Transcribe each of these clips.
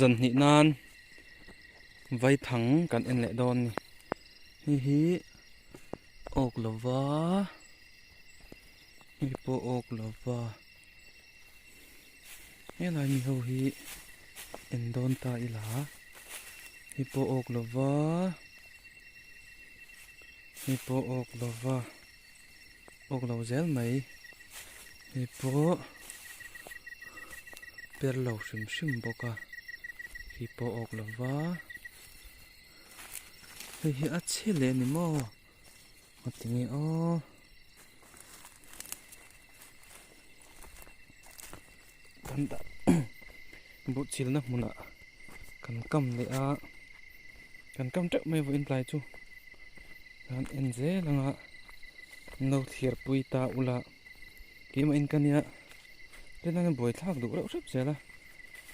Zan hnih nan vaithang kan en leh dawn ni. Hei hi awk lova hei pawh awk lova helai mi ho hi en dawn ta ila hei pawh awk lova hei pawh awk lova. Awk lo zel mai hei pawh per lo hrim hrim bawk a khi pawh awk lo va hei hi a chhe leh a ni maw a ti nge aw kan dah buh chilna hmunah kan kam leh a kan kam teuh mai vawiin tlai chu. Kan en zel anga an lo thlir pui ta ula keimah in ka nia rinna buai thlak duh reuh hrep zel a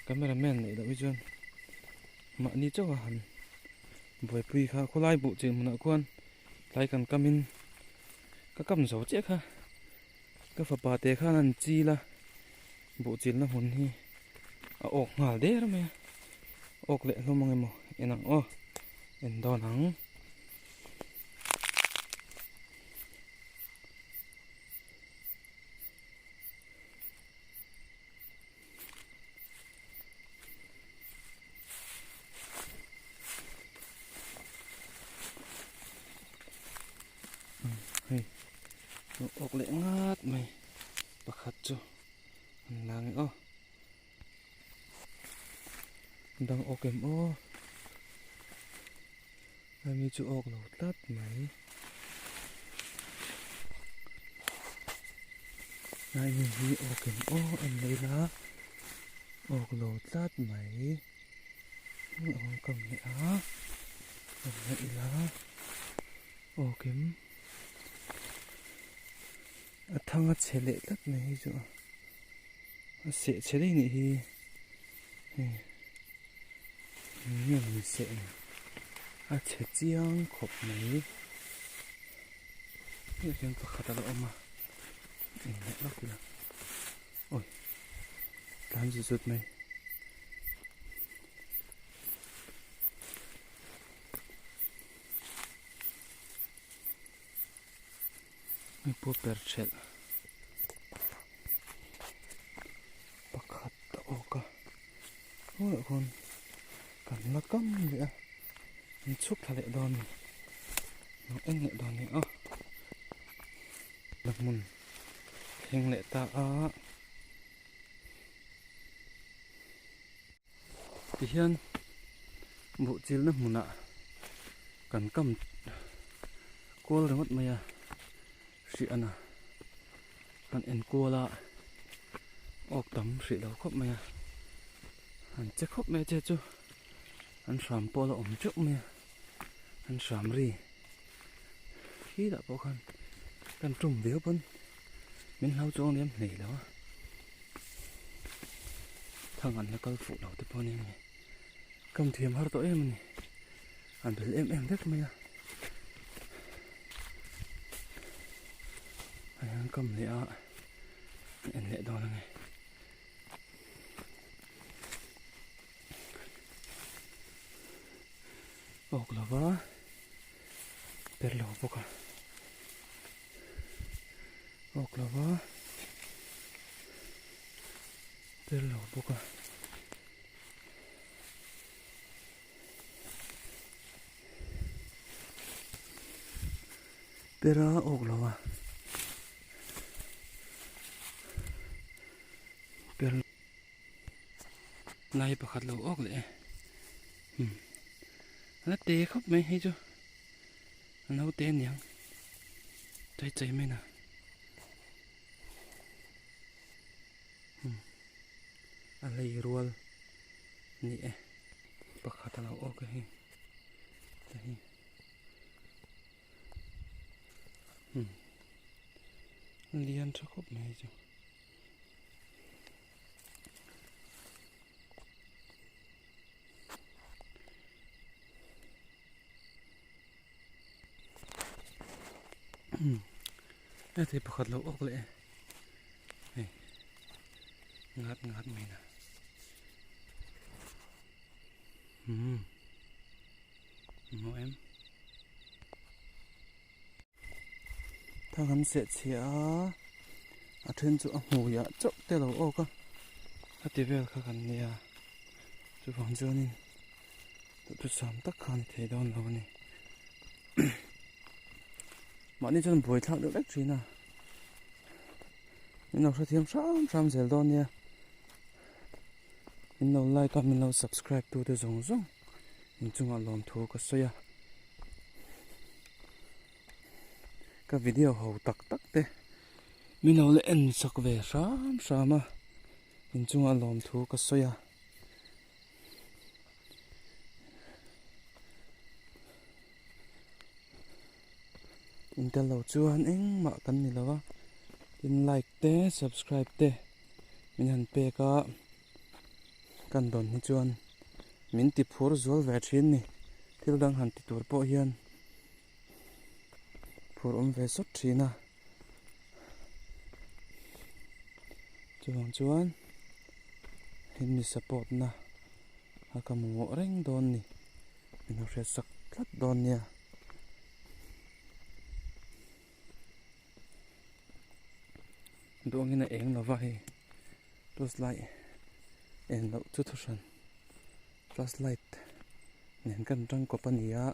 camera man neih loh hi chuan mahni chauh a han buaipui kha khawlai buh chin hmunah khuan tlai kan kam in ka kam zo chiah kha ka fapa te khan an chil a buh chilna hmun hi a awk nghal der mai a awk leh hlawm ang emaw en ang aw en dawn ang. Hei awk leh ngat mai pakhat chu an la nge aw dang awk em aw ami chu awk lo tlat mai lai mi hi awk em aw en mai la awk lo tlat mai awk ka hmu a en mai ila awk em. A thang a chhe leh tlat mai hi chu a seh chhe daih nih hi hei nge ni seh ni a chhe chiang khawp mai hei hian pakhat a lo awm a inhnaih lawk ila awi tlan zut zut mai. Mipu per thelh pakhat a awk a hmuh khawn kan la kam leh a an chhuk thla leh dawn a ni lo en leh dawn a ni a la hmun thleng leh ta a tihian buh chilna hmunah kan kam kual ringawt mai a hriah a kan en kual a awk tam hrih lo khawp mai a an che khawp mai a che chu an hram pawh a la awm teuh mai a an hram ri khi lah pawh khan kan tum viau pawn min hlau chuang liam hlei lo a thang an la kal fuh lo te pawh a ni ang e kam thiam har tawh em a ni a bel em em vek mai a a hian kam leh a en leh dawn a ni. Awk lova per lo bawk a awk lova per lo bawk a. Pera awk lo a per lai pakhat lo awk leh e hmm la te khawp mai hei chu a naute aniang chai chai mai na hmm a lei rual ni e pakhat a lo awk a hei ta hi hmm lian tha khawp mai chu. Heti pakhat lo awk leh e hei ngat ngat mai na. Umm hmu em? Thang an seh chhia a, a then chu a hmuiah chauh te lo awk a, a ti vel kha kan nia chuvang chuanin duhthusam tak kha a ni thei dawn lo a ni. Mahni chuan buaithlak deuh vek thin a, min lo hrethiam hram hram zel dawn nia. Min lo like a, min lo subscribe tu te zawng zawng inchungah lawmthu ka sawi a. Ka video ho tak tak te min lo la en sak ve hram hram a, inchungah lawmthu ka sawi a. Intel lo chuan engmah kan ni lo a, tin like te subscribe te min han pek a, kan dawn hi chuan min ti phur zual ve thin ni, thil dang han ti tur pawh hian phur awm ve sawt thin a, chuvang chuan hemi support na a ka mamawh reng dawn ni. Min lo hriat sak tlat dawn nia. Duangin a eng lova hei torch light eng loh chu thuhran flash light nen kan tangkawp a ni a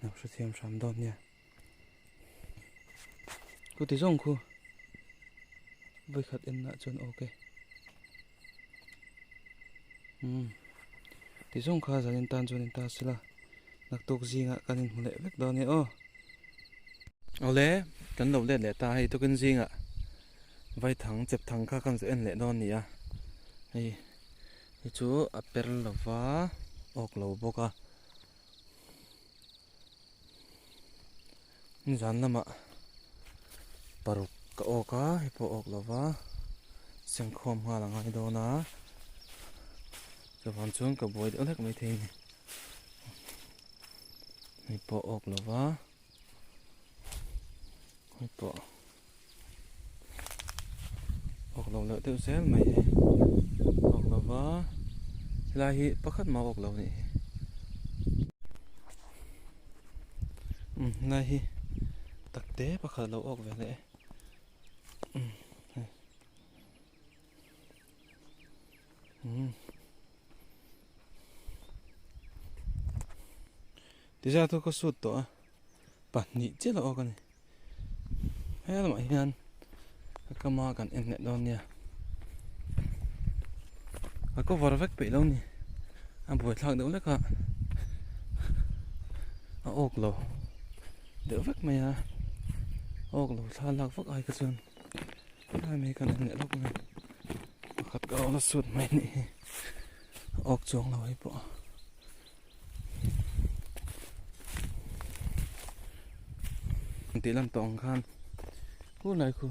lo hrethiam hram dawn nia. Chuti zawng khu vawikhat en nah chuan ok umm ti zawng kha zanin tan chuan in ta sela naktuk zingah kan inhmu leh vek dawn e aw. Awle kan lo let leh ta hei tukin zingah vaithang chep thang kha kan zu en leh dawn a ni a hei hi chu a per lova awk lo bawk a. Nizan lamah paruk ka awk a hei pawh awk lova sengkhawm nghal a ngai dawn a chuvang chuan ka buai deuh hlek maithei a ni hei pawh awk lova hei pawh awk lo leh deuh zel mai hei awk lova helai hi pakhat mah awk lo a nih hi umm helai hi tak te pakhat a lo awk ve leh e umm hei umm tizat chu ka sut tawh a pahnih chiah a lo awk a ni. He lamah hian a kama kan en leh dawn nia a cover vek peih lo ni a buaithlak deuh lek a a awk lo deuh vek mai a awk lo thla lak vak ai kha chuan helai mai kan en leh lawk mai pakhat ka lo la sut mai a nih hi a awk chuang lo hei pawh. Tih lan tawh ang khan khulai khu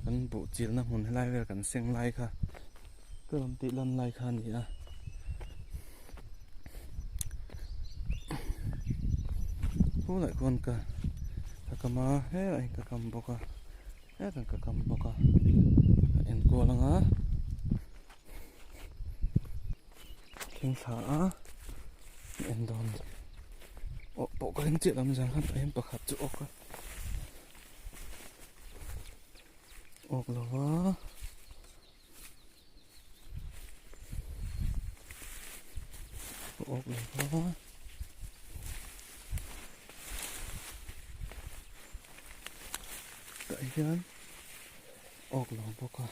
kan buh chilna hmun helai vel kan seng lai kha ka rawn tih lan lai kha a ni a. Khulai khuan ka ka kam a helaiah hian ka kam bawk a hetah ka kam bawk a a enkual ang a. Thleng thla a en dawn aw pawh ka ring chiah lo zan khan tah hian pakhat chu awk a awk lo va awk lo va tah hian awk lo bawk a.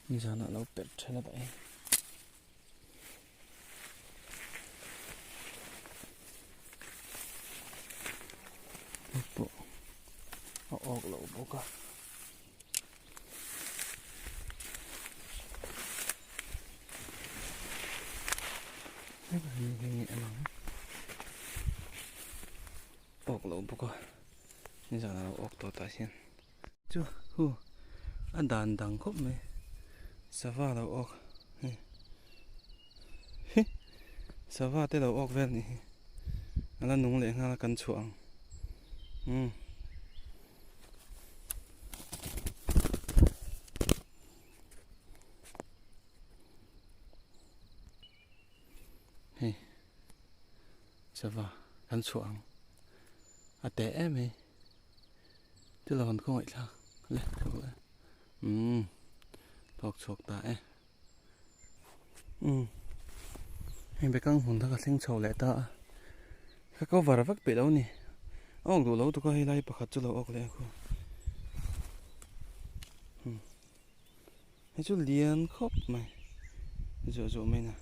Nizanah lo perh ṭhen a dah hi. Hei pawh a awk lo bawk a. Hei hi nge a lang awk lo bawk a nizanah lo awk tawh tah hian. Chu hu a dan dang khawp mai sava lo awk hei hi sava te lo awk vel nih hi a la nung leh nghal a kan chhuah ang umm. Sava kan chhuah ang a teh em mai chu lo han khawngaih thlak le chhuak e umm thawk chhuak ta e umm hei bekang hmun kha ka thleng chho leh ta a ka cover vek peih lo a ni a awk duh lo tuk a hei lai pakhat chu lo awk leh a khu umm hei chu lian khawp mai zuah zuah mai na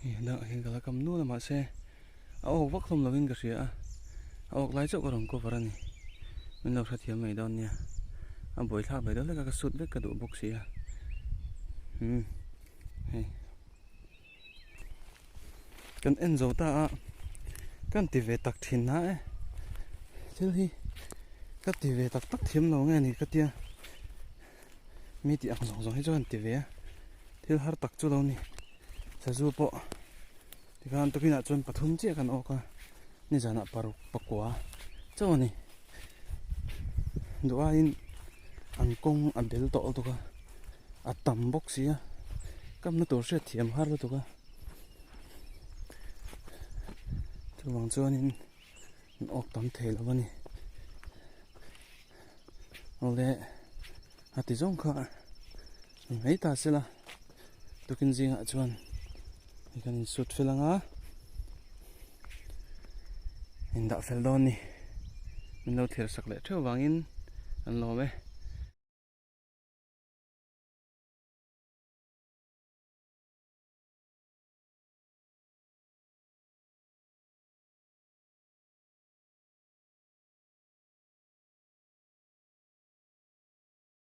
hei a dangah hian ka la kam nual a mahse a awk vak hlawm lovin ka hria a a awk lai chauh ka rawn cover a ni min lo hrethiam mai dawn nia a buaithlak ve deuh hlek a ka sut vek ka duh bawk si a umm hei. Kan en zo ta a, kan ti ve tak thin na e. Thil hi ka ti ve tak tak thiam lo nge ni ka tia. Mi tih ang zawng zawng hi chu kan ti ve a, thil har tak chu lo ni. Sazu pawh tikhan tukinah chuan pathum chiah kan awk a, nizanah paruk pakua chauh a ni. Duh aiin an kawng a bel tawh lutuk a. A tam bawk si a, kamna tur hriat thiam har lutuk a. Chuvang chuanin an awk tam thei lo a ni. Awle a ti zawng kha ni mai ta se la, tukin zingah chuan hei kan insut fel ang a, indah fel dawn a ni. Min lo thlir sak leh theuh vangin an lawm e.